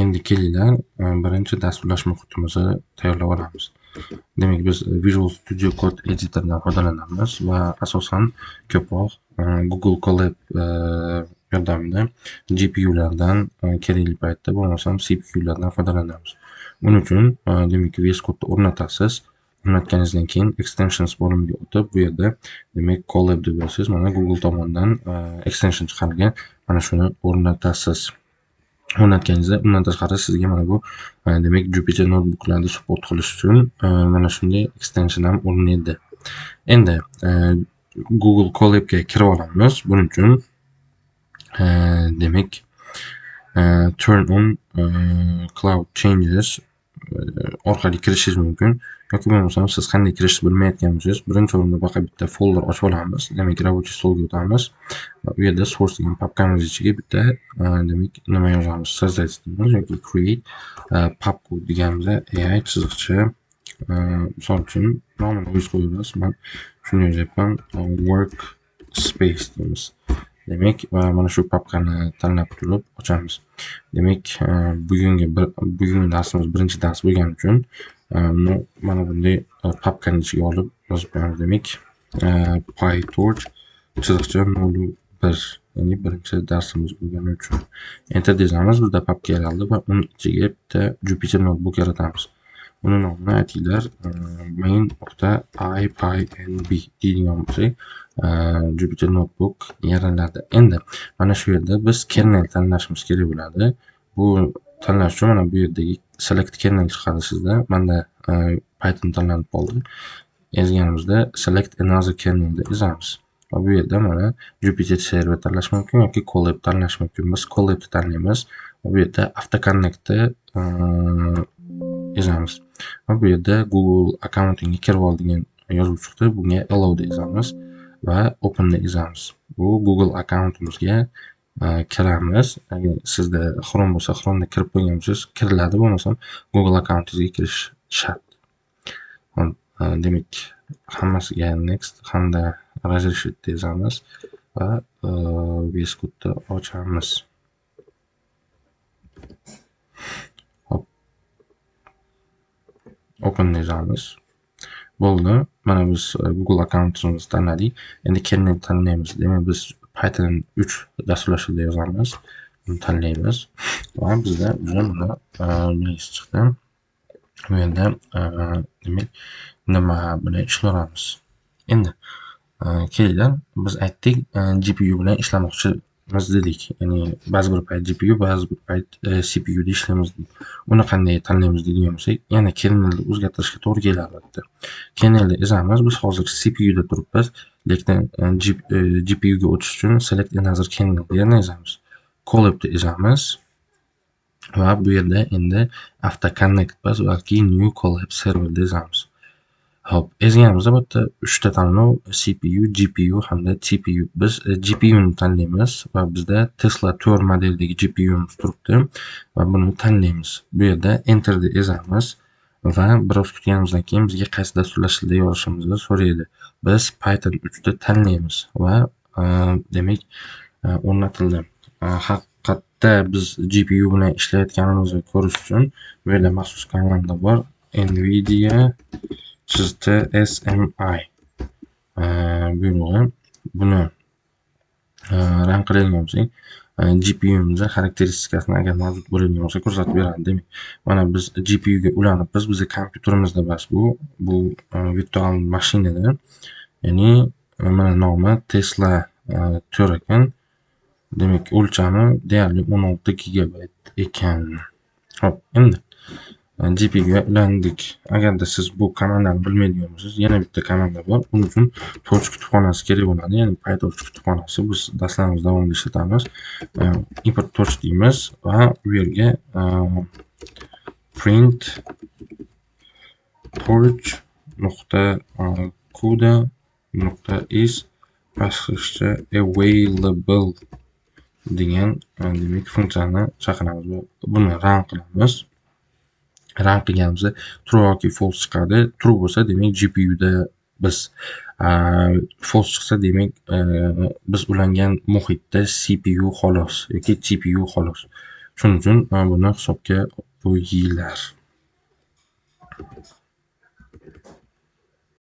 Endi kelinglar, birinchi dasturlash muhitimizni tayyorlab olamiz. Demak, biz Visual Studio Code editordan foydalanamiz va asosan ko'proq Google Colab yordamida GPUlardan kerakli paytda, bo'lmasam CPUlardan foydalanamiz. Buning uchun, demak, VS Code'ni o'rnatasiz. O'rnatganingizdan keyin extensions bo'limiga o'tib, bu yerda, demak, Colab deb yozsangiz, mana Google tomonidan extension chiqarilgan, mana shuni o'rnatasiz. O'rnatganingizda undan tashqari sizga mana bu, demak, Jupyter notebooklarni support qilish uchun mana shunday extension ham o'rnaydi. Endi Google Colabga kirib olamiz. Buning uchun, demak, turn on cloud changes orqali kirishingiz mumkin yoki bo'lmasam siz qanday kirishni bilmayotgan bo'lsangiz, birinchi o'rinda faqat bitta folder ochib olamiz. Demak, рабочий стол ga o'tamiz va u yerda source degan papkamiz ichiga bitta, demak, nima yozamiz? Создать deymiz yoki create papka deganimizda AI chiziqcha, misol uchun, nomini o'zingiz qo'yaverasiz. Man shuni yozyapman, workspace deymiz. Demak, va mana shu papkani tanlab turib ochamiz. Demak, bugungi darsimiz birinchi dars bo'lgani uchun buni mana bunday papkani ichiga olib yozib qo'yamiz. Demak, PyTorch chiziqcha 01, ya'ni birinchi darsimiz bo'lgani uchun. Enter desamiz, bizda papka yaraldi va uni ichiga bitta Jupyter notebook yaratamiz. Uni nomini aytinglar, main.ipynb deydigan bo'lsak, Jupyter notebook yaraladi. Endi mana shu yerda biz kernel tanlashimiz kerak bo'ladi. Bu tanlash uchun mana bu yerdagi select kernel chiqadi sizda. Manda Python tanlanib qoldi. Ezganimizda select another kernelni ezamiz. Va bu yerda mana Jupyter server tanlash mumkin yoki Colab tanlash mumkin. Biz Colabni tanlaymiz va bu yerda AutoConnectni ezamiz. Va bu yerda Google akkauntingga kirib ol degan yozuv chiqdi. Bunga allow ezamiz va openni ezamiz. Bu Google akkauntimizga kiramiz. Agar sizda Chrome bo'lsa, Chromeda kirib qo'ygan bo'lsangiz kiriladi, bo'lmasam Google akkauntingizga kirish shart. Hop, demak, hammasiga next hamda разрешить ezamiz va VS Code'ni ochamiz. Hop. Open ezamiz. Bo'ldi. Mana biz Google akkauntimizni tanladik. Endi kernel tanlaymiz. Demak, biz Python 3 dasturlash tilida yozamiz. Buni tanlaymiz va bizda уже mana belgisi chiqdi. Bu yerda, demak, nima bilan ishlayveramiz. Endi kelinglar, biz aytdik, GPU bilan ishlamoqchimiz dedik. Ya'ni ba'zi bir payt GPU, ba'zi bir payt CPUda ishlaymiz dedik. Uni qanday tanlaymiz deydigan bo'lsak, yana kernelni o'zgartirishga to'g'ri keladi albatta. Kernelni ezamiz. Biz hozir CPUda turibmiz, lekin GPUga o'tish uchun select another kernel deganni ezamiz. Colabni ezamiz va bu yerda endi AutoConnect emas, balki new Colab serverni ezamiz. Hop, ezganimizda bu yerda 3 ta tanlov: CPU, GPU hamda TPU. Biz GPUni tanlaymiz va bizda Tesla 4 modeldagi GPUmiz turibdi va buni tanlaymiz. Bu yerda Enterni ezamiz va biroz kutganimizdan keyin bizga qaysi dasturlash tilida yozishimizni so'raydi. Biz Python 3 ni tanlaymiz va, demak, o'rnatildi. Haqiqatda biz GPU bilan ishlayotganimizni ko'rish uchun bu yerda maxsus komanda bor. NVIDIA chizti SMI buyrug'i. Buni run qiladigan bo'lsak, GPUmizni xarakteristikasini, agar mavjud bo'ladigan bo'lsa, ko'rsatib beradi. Demak, mana biz GPUga ulanibmiz. Bizni kompyuterimizda emas bu, bu virtual mashinada. Ya'ni mana nomi Tesla 4 ekan. Demak, o'lchami deyarli 16 gigabayt ekan. Hop, endi GPUga ulandik. Agarda siz bu komandani bilmaydigan bo'lsangiz, yana bitta komanda bor. Buning uchun Torch kutubxonasi kerak bo'ladi. Ya'ni PyTorch kutubxonasi biz darslarimiz davomida ishlatamiz. Import torch deymiz va bu yerga print torch nuqta cuda nuqta is pastkichcha available degan, demak, funksiyani chaqiramiz. Buni run qilamiz. Run qilganimizda true yoki false chiqadi. True bo'lsa, demak, GPUda biz, false chiqsa, demak, biz ulangan muhitda CPU xolos yoki TPU xolos. Shuning uchun buni hisobga qo'yinglar.